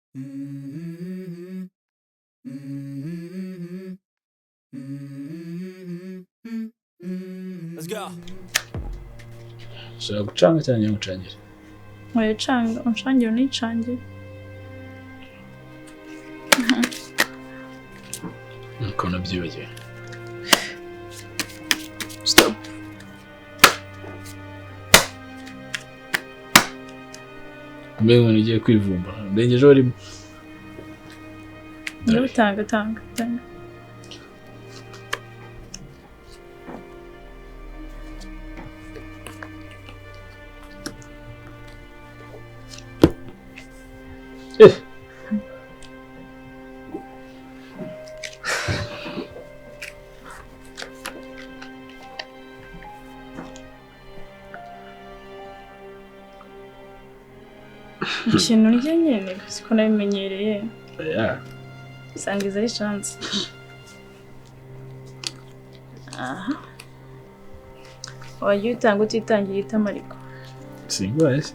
Let's go. Ushaka gucanga cyangwa nyamucangire? Oya canga, uncangire unicangire. Nuko nabyibagiwe. Stop. Mbega umuntu ugiye kwivumba. Ndengejeho rimwe. Ndabutanga, tanga, tanga. Ikintu ndya nyine siko nabimenyereye. Usanga izo ari chance. Aha. Wajya utanga utitangira itama ariko. Singwaye se.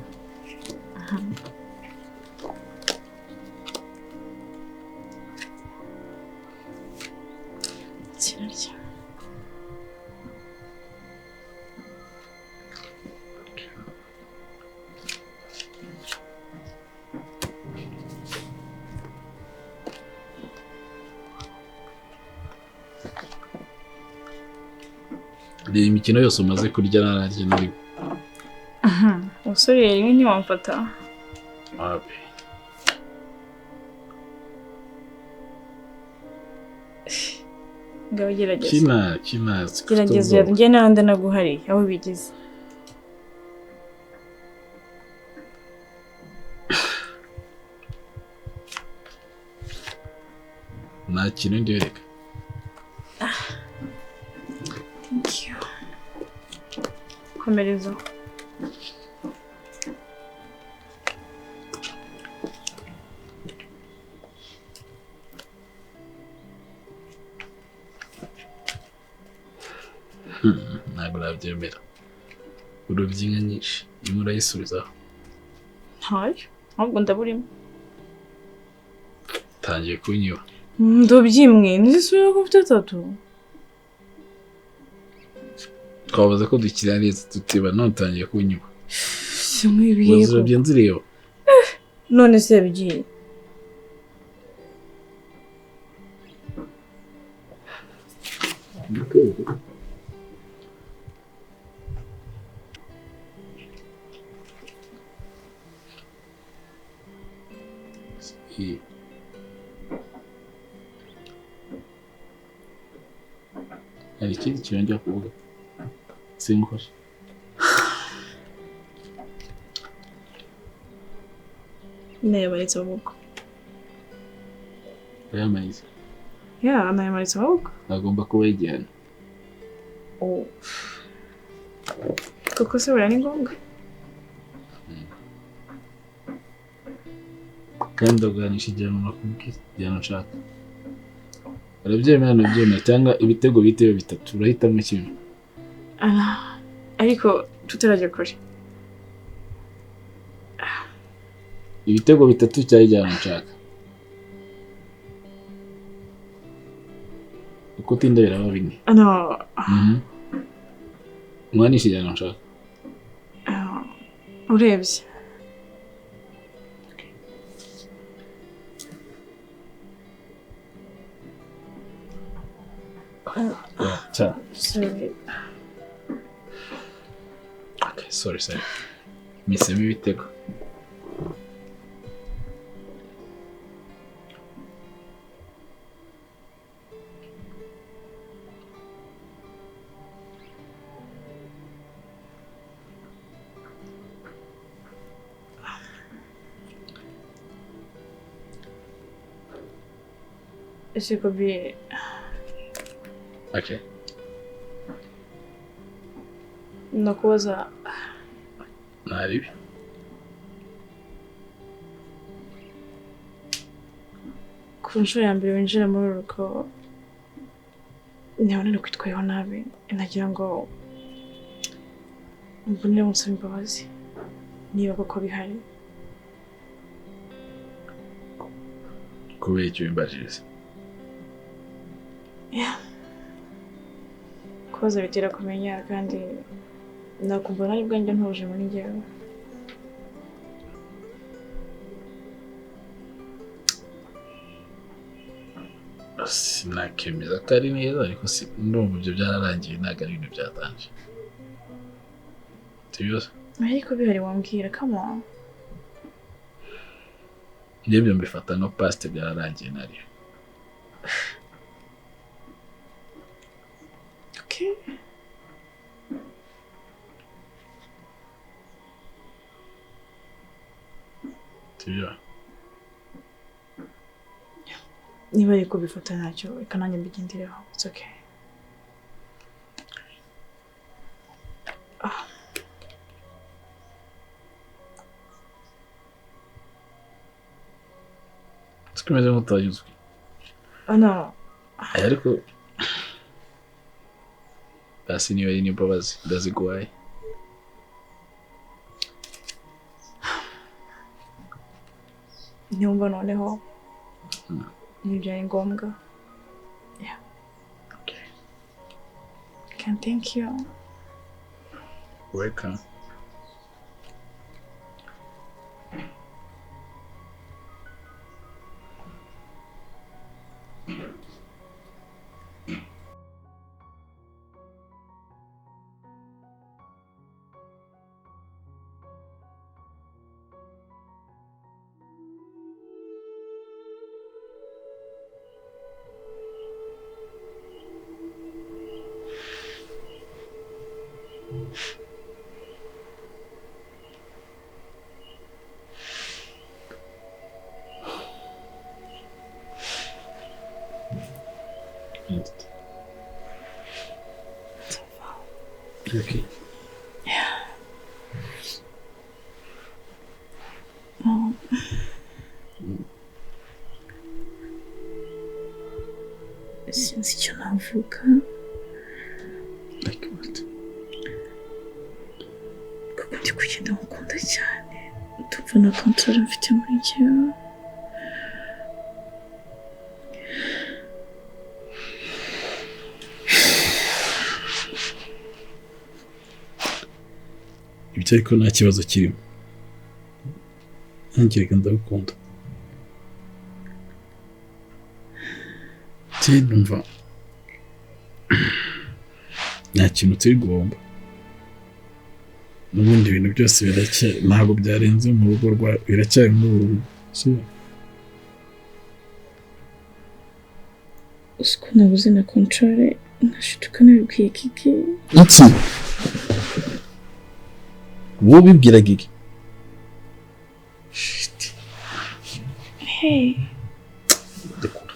Kirarya. Reba imikino yose umaze kurya nararya nari. Umusore rimwe ntiwamfata. Abe. Ngaho gerageza. Kina, kina. Gerageza njye n'ahandi naguhariye aho bigeze. Nta kintu ndibereka. Thank you. Komereza. Ntabwo nabyemera. Urubye inka nyinshi, imwe urayisubizaho. Ntayo, ahubwo ndaburimo. Tangiye kunyiba. Ndobye imwe, ntizisubira ko mfite atatu. Twabaza ko dukira neza tutiba none utangiye kunyiba. Si nk'ibihe. Wazirobye nzireba. None se yabigiye. Hari ikindi kintu njya kuvuga. Singufashe. Nayamanitse amaboko. Yayamanitse? Yeah, nayamanitse amaboko. Agomba kuba igihano. Oh. Kuko se buriya ni ngombwa. Kandi ndaguhanisha igihano nakubwiye, igihano nshaka. Urabyemera ntubyemera cyangwa ibitego bitewe bitatu urahitamo kimwe. Ariko tutarajya kure. Ibitego bitatu cyangwa igihano nshaka. Uko utinda biraba bine. No. Mwanisha igihano nshaka. Urebye. Sorry. Okay, sorry, sorry. Mpisemo ibitego. Ese Kobe. Okay. Nakubaza. Ntaribi. Ku nshuro ya mbere winjira muri uru rugo, ntibona kwitwayeho nabi, nagira ngo mbonere umusaba imbabazi niba koko bihari. Kubera icyo wimbajije? Yeah. Kubaza bitera kumenya, kandi nakumva nari bwanjye ntuje muri njyewe. Sinakemeza ko ari neza, ariko ndumva ibyo byararangiye, ntabwo ari ibintu byatanje. Sibyo? Ariko bihari wambwira, come on. Njye mbifata nka past, byararangiye nariyo. Okay. Sibyo? Niba ariko bifata ntacyo, reka nanjye mbigendereho. It's okay. Sikomeze nk'utanyuzwe. Oh no. Ariko basi niba ari n'imbabazi ndaziguhaye. Nyumva noneho ntibyari ngombwa. Yeah. Okay. Can thank you. Welcome. Okay. Yeah. Sinzi icyo navuga. Like what? Kuko ndi kugenda ngukunda cyane. Ndumva na control mfite muri njyewe. Ibyo ariko nta kibazo kirimo. Nangireka ndagukunda. Ndumva nta kintu turi guhomba. N'ubundi ibintu byose biracyari, ntabwo byarenze mu rugo rwa, biracyari muri uru rugo. Uzi ko nabuze na control, nkashutuka nabibwiye Kiki. Iki? Wowe ubibwiraga iki? Shit. Hey. Ndekura.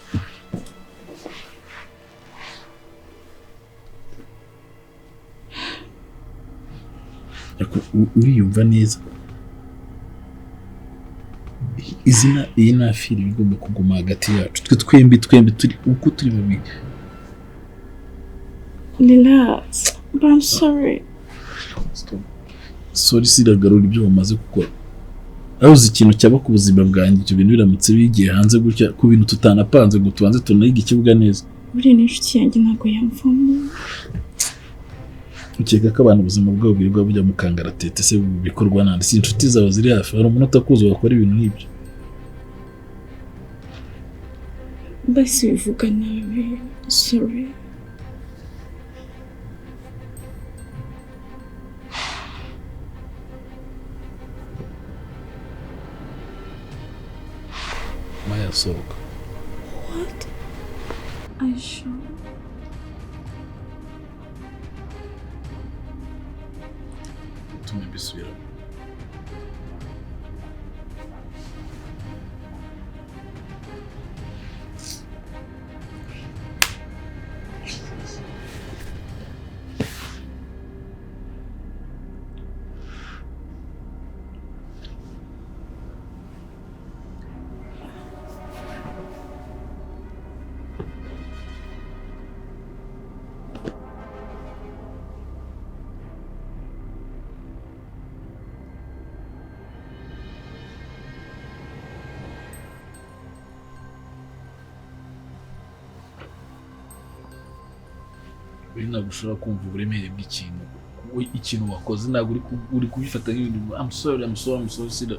Uriyumva neza? Izina iyi nafiri bigomba kuguma hagati yacu. Twe twembi turi uko turi babiri. Relax, but I'm sorry. Stop. Sorry siragarura ibyo bamaze gukora. Aruzi ikintu cyaba ku buzima bwanjye, ibyo bintu biramutse bigiye hanze gutya ku bintu tutanapanze ngo tubanze tunayige ikibuga neza. Buriya n'inshuti yanjye ntabwo yamvamo. Ukeka ko abantu ubuzima bwabo birirwa bujya mu kangaratete se bikorwa nande? Si inshuti zawe ziri hafi, hari umuntu utakuzi wakora ibintu nk'ibyo. Basi bivuga nabi, sorry. Maya sohoka. What? Aisha. Utume mbisubiramo. Uri ntabwo ushobora kumva uburemere bw'ikintu, ikintu wakoze ntabwo uri kubifata nk'ibintu. I'm sorry, I'm sorry, I'm sorry, Sida.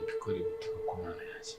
Mbikore gute koko Mana yanjye?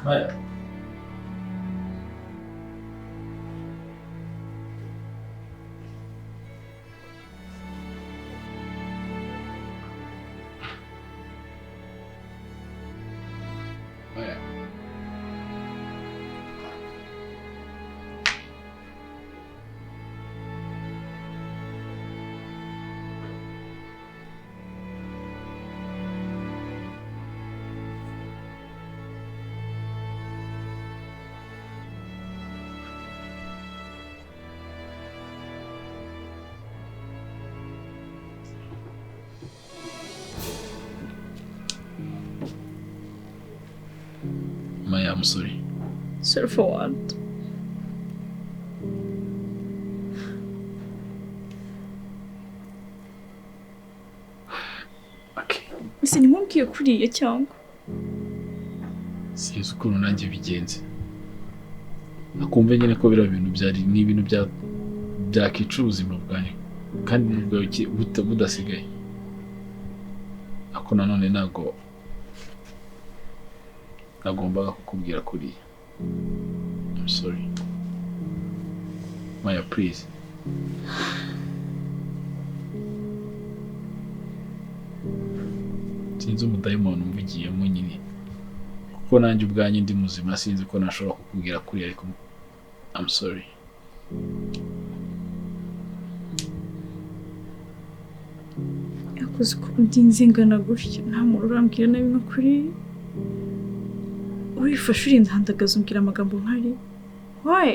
Maya. Maya. Maya, I'm sorry. Sorry for what? Okay. Ese ntimubwiye kuriya cyangwa? Sinzi ukuntu nanjye bigenze. Akumve nyine ko biriya bintu byari ni ibintu byakica ubuzima bwanjye kandi n'ubwawe budasigaye. Ako nanone ntabwo nagombaga kukubwira kuriya. I'm sorry. Maya, please. Sinzi umudayimoni umvugiyemo nyine. Kuko nanjye ubwanjye ndi muzima sinzi ko nashobora kukubwira kuriya, ariko I'm sorry. Yakoze ko ndi nzingana gutya nta muntu urambwira nabi nka kuriya. Urifashe urinda handagaza umbwira amagambo nkari. Why?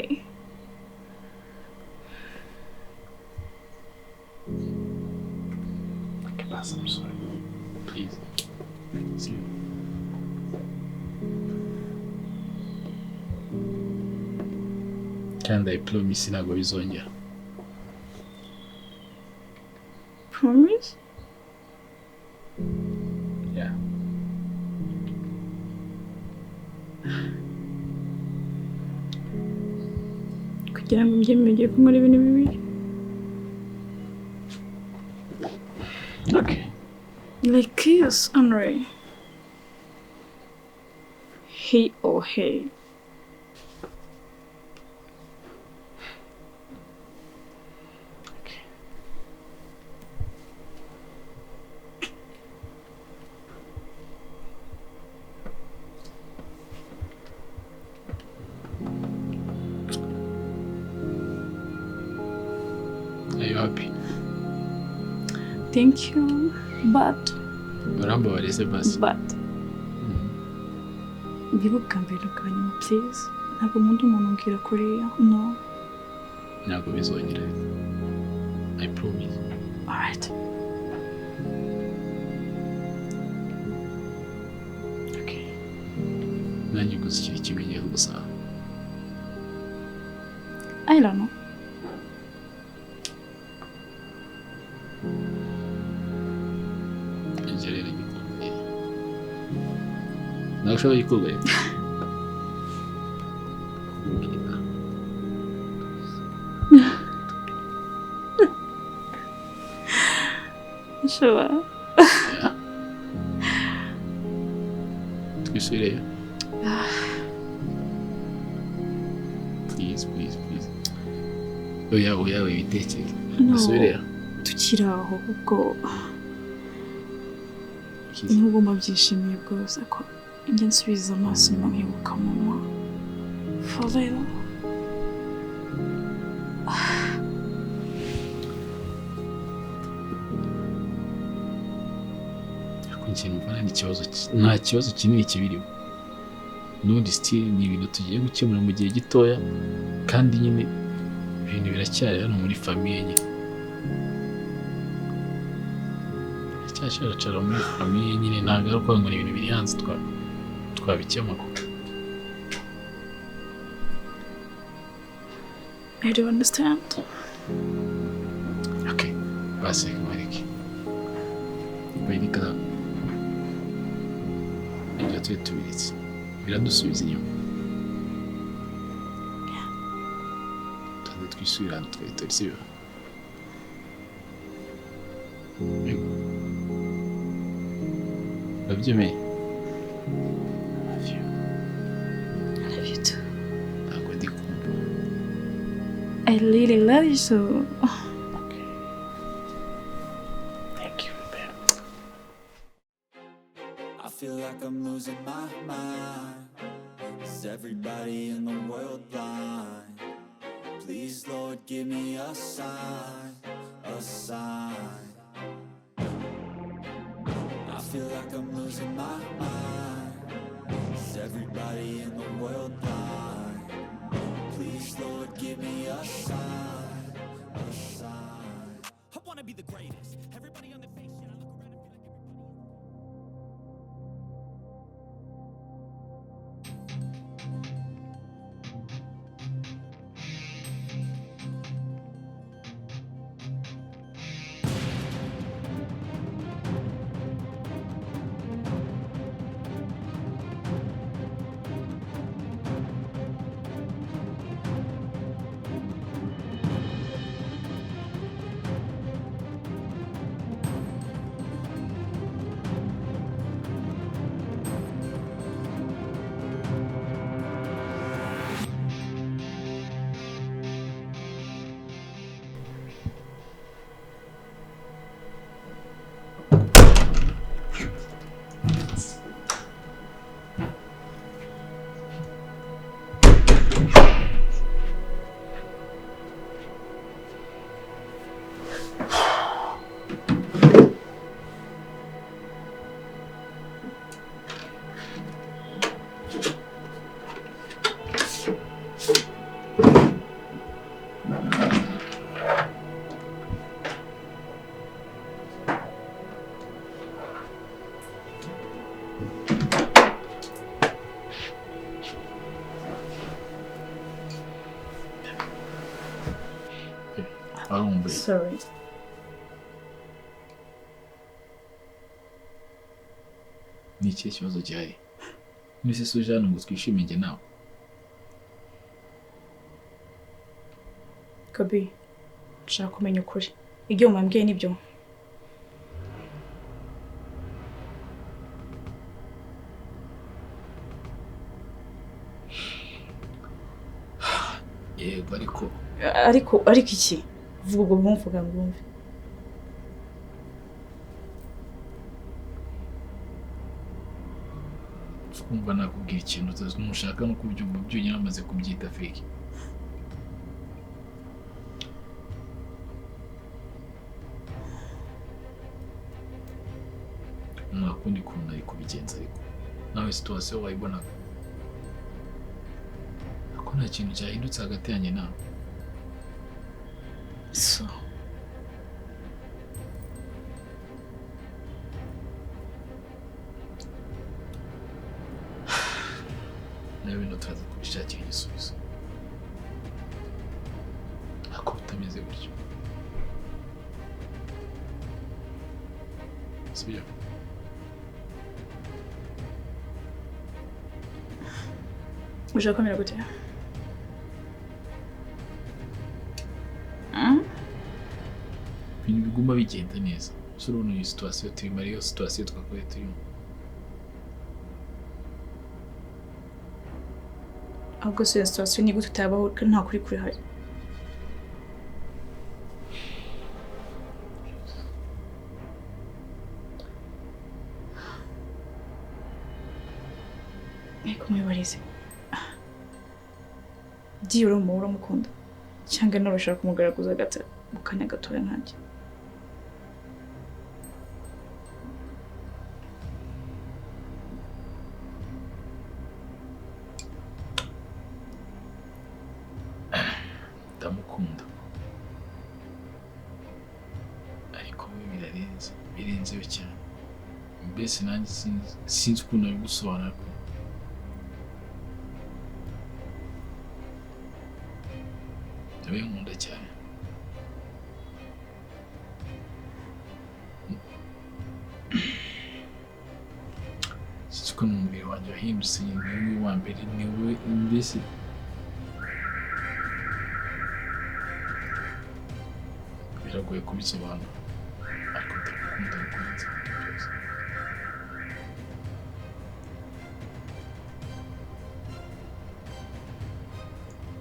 Okay, basi, I'm sorry. Please. See you. Kandi I promise ntabwo bizongera. Promise? Yeah. Kugira ngo mbyemere ugiye kunkora ibintu bibiri. Okay. Like kiss Henry. He or he. Okay. Are you happy? Thank you, but urambabariye se basi. But biba ubwa mbere n'ubwa nyuma, please. Ntabwo nkunda umuntu umbwira kuriya. No. Ntabwo bizongera. I promise. All right. Okay. Nanjye gusa ikintu kimwe ngiye kugusaba. I don't know. Ibyo rero gikomeye. Ntabwo ushobora gikomeye. Sure. Yeah. Twisubireyo. Please, please, please. Oya, oya, wibitekereza. Dusubireyo. Tukiri aho ubwo nubwo mbabyishimiye rwose ko njya nsubiza amaso inyuma nkibuka mama. For real. Nta kibazo kinini kibirimo. N'ubundi still ni ibintu tugiye gukemura mu gihe gitoya, kandi nyine ibintu biracyari hano muri famiye nyine. Biracyasharacara muri famiye nyine, ntabwo ari ukuvuga ngo ni ibintu biri hanze twabikemura. I don't understand. Okay, basi reka mwereke. Ibyo tujye tubiretse biradusubiza inyuma. Tuze twisubira hano twari turi, sibyo? Urabyemeye? I love you. I love you too. Ntabwo ndi kumva. I really love you so. Okay. Thank you, babe. I feel like I'm losing my mind. Is everybody in the world blind? Please, Lord, give me a sign, a sign. I feel like I'm losing my mind. Is everybody in the world blind? Please, Lord, give me a sign, a sign. I wanna be the greatest. Everybody on the fake shit. I look around and feel like everybody. Sorry. Ni ikihe kibazo gihari? Mwese suje hano ngo twishime njye nawe. Kabi, nshaka kumenya ukuri. Ibyo mwambwiye nibyo. Yego ariko ariko iki? Vuga ubwo bumvuga ngumve. Kumva nakubwira ikintu utazi no kubyumva byonyine bamaze kubyita fake. ukundi kuntu nari kubigenza, ariko nawe situation wayibonaga ko nta kintu cyahindutse hagati yanjye nawe. So nawe bino turaza kubishakira igisubizo, ariko bitameze gutyo, sibyo? Ushaka kumera gute? Ibintu biguma bigenda neza. So urabona iyi situation turimo ariyo situation twakabaye turimo. Ahubwo se iyo situation ni gute utabaho nta kuri kuri hari? Ariko mwibarize, byibura mu uramukunda cyangwa nawe ushaka kumugaragaza gato mu kanya gatoya nkanjye? Ndamukunda, ariko we birarenze, birenzeyo cyane. Mbese nanjye sinzi ukuntu nabigusobanura pe. Nawe nkunda cyane. Sinzi ukuntu umubiri wanjye wahindutse, niwe wa mbere, niwe mbese biragoye kubisobanura, ariko ndagukunda bikunze byose.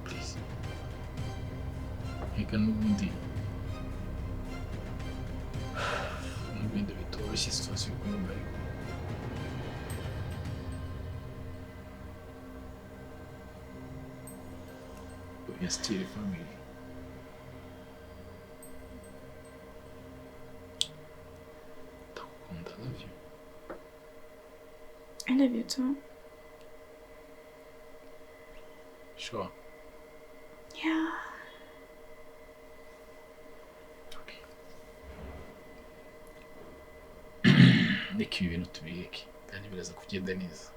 Please. Reka n'ubundi n'ibindi bitoroshye situation kuyumva, ariko we are still a family. Ndagukunda, I love you. I love you too. Sure. Yeah. Okay. Reka ibi bintu tubireke kandi biraza kugenda neza.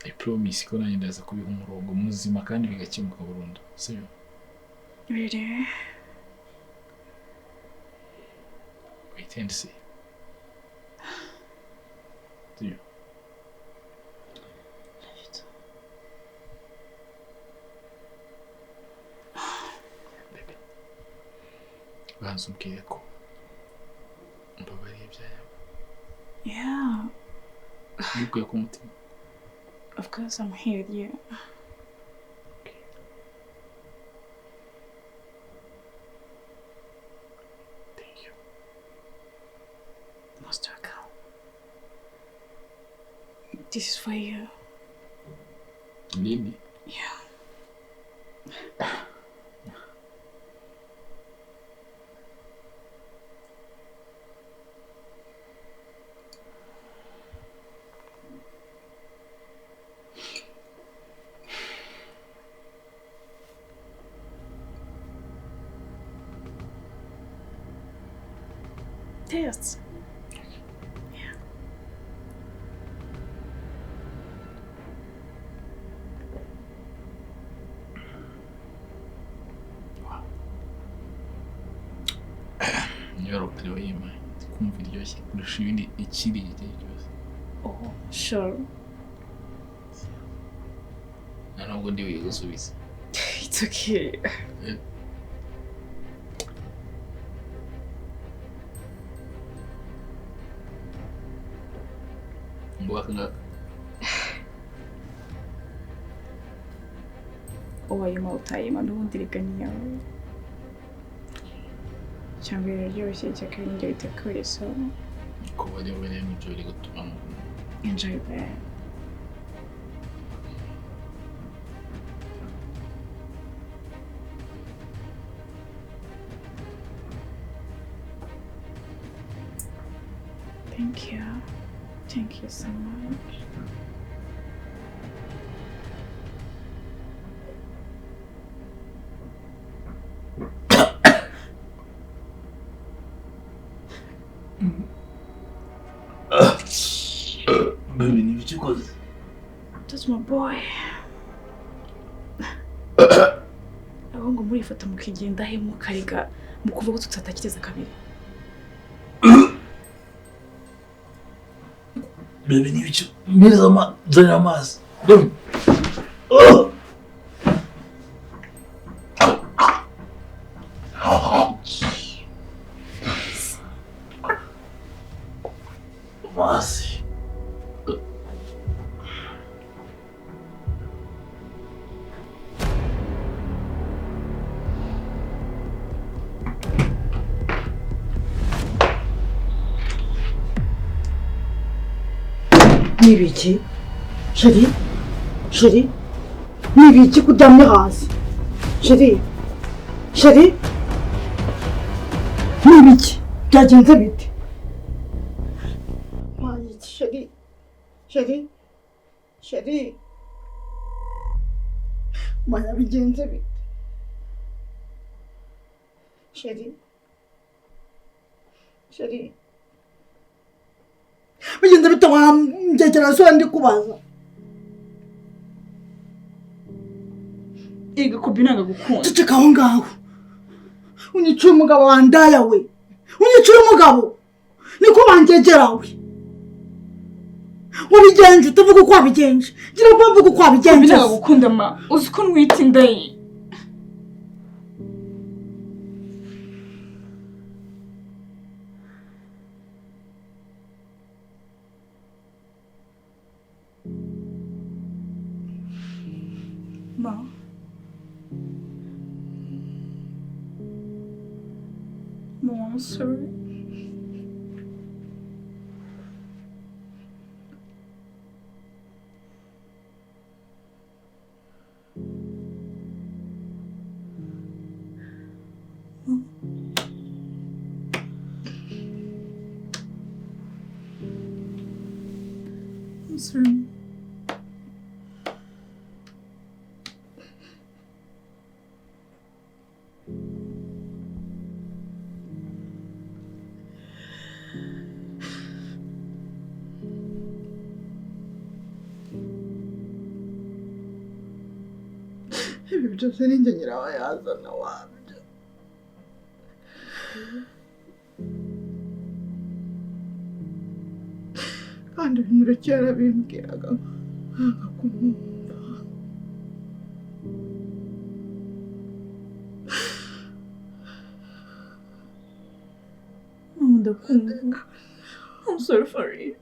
I promise ko nanjye ndaza kubiha umurongo muzima kandi bigakemuka burundu, sibyo? Really? Wait and see. Sibyo? Love you too. Baby, banza umbwire ko mbabariye ibyawe. Yeah. Mbikuye ku mutima. Of course I'm here with you. Okay. Thank you. Most welcome. This is for you. Nini? Yeah. Taste. Yeah. Wow. Niba rero kumva iryoshye kurusha ibindi ikindi gihe cyose. Oh, sure. Nta nubwo ndi buyigusubize. It's okay. Yeah. Ngo aka ngaka. Uwayima utayima n'ubundi reka ni yawe. Cyangwa iraryoshye, icya kabiri nibyo biteguye, so Kuba rero rero nibyo biri gutuma enjoy that. Thank you. Thank you so much. Baby, ni ibiki ukoze? That's my boy. Abahungu murifata mukigenda he mukariga mukuvuga ko tutatakiriza kabiri. Baby, ni ibiki? Mpereza amazi, nzanira amazi. Baby. Oh! Amazi. Nibiki chérie, chérie, nibiki kuryamye hasi? Chérie, chérie, nibiki byagenze bite? Mpayiki chérie, chérie, chérie, maya bigenze bite? Chérie, chérie, bigenze bite wa mbyekera so ndi kubaza? Erega Kobi ntabwo agukunda. Ceceka aho ngaho. Unyiciye umugabo wandaya we. Unyiciye umugabo. Niko wangegera we. Wabigenje utavuga uko wabigenje. Gira ngo mvuge uko Kobi wabigenje. ntabwo agukunda ma. Uzi ko ntwite inda ye. Ma. Mom, I'm sorry. I'm sorry. Ibi byose ni njye nyirabayazana wabyo. Kandi ibintu kera bimbwiraga nkanga kumwumva. Mama, ndakumva. I'm sorry for you.